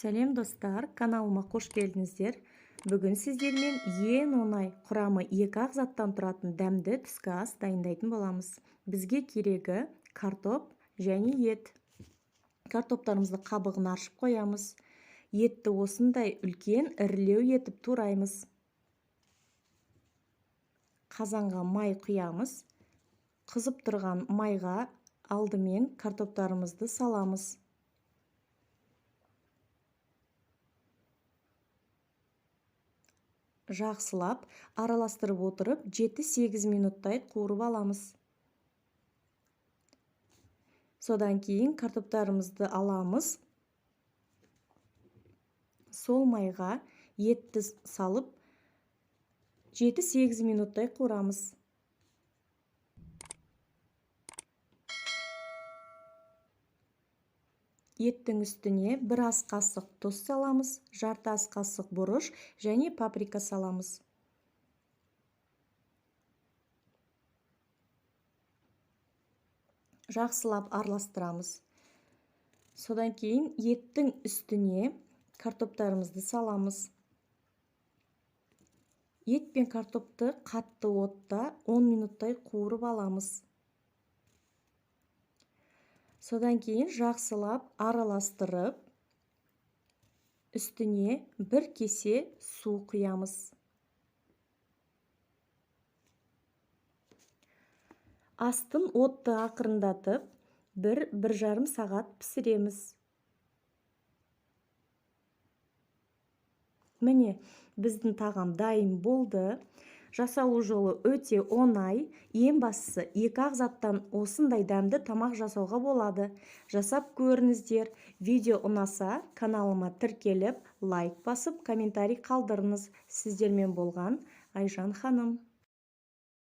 Сәлем, достар! Каналыма қош келдіңіздер. Бүгін сіздермен ең оңай, құрамы екі-ақ заттан тұратын дәмді түскі ас дайындайтын боламыз. Бізге керегі картоп және ет. Картоптарымызды қабығын аршып қоямыз. Етті осындай үлкен, ірілеу етіп тураймыз. Қазанға май құямыз. Қызып тұрған майға алдымен картоптарымызды саламыз. Жақсылап араластырып отырып, 7-8 минуттай қуырып аламыз. Содан кейін картоптарымызды аламыз. Сол майға етті салып, 7-8 минуттай қуырамыз. Еттің үстіне бір ас қасық тұз саламыз, жарты ас қасық бұрыш және паприка саламыз. Жақсылап араластырамыз. Содан кейін еттің үстіне картоптарымызды саламыз. Ет пен картопты қатты отта 10 минуттай қуырып аламыз. Содан кейін жақсылап араластырып, үстіне бір кесе су құямыз. Астын отты ақырындатып, 1-1,5 сағат пісіреміз. Міне, біздің тағам дайын болды. Жасалу жолы өте оңай. Ең бастысы, екі-ақ заттан осындай дәмді тамақ жасауға болады. Жасап көріңіздер. Видео ұнаса, каналыма тіркеліп, лайк басып, комментарий қалдырыңыз. Сіздермен болған Айжан ханым.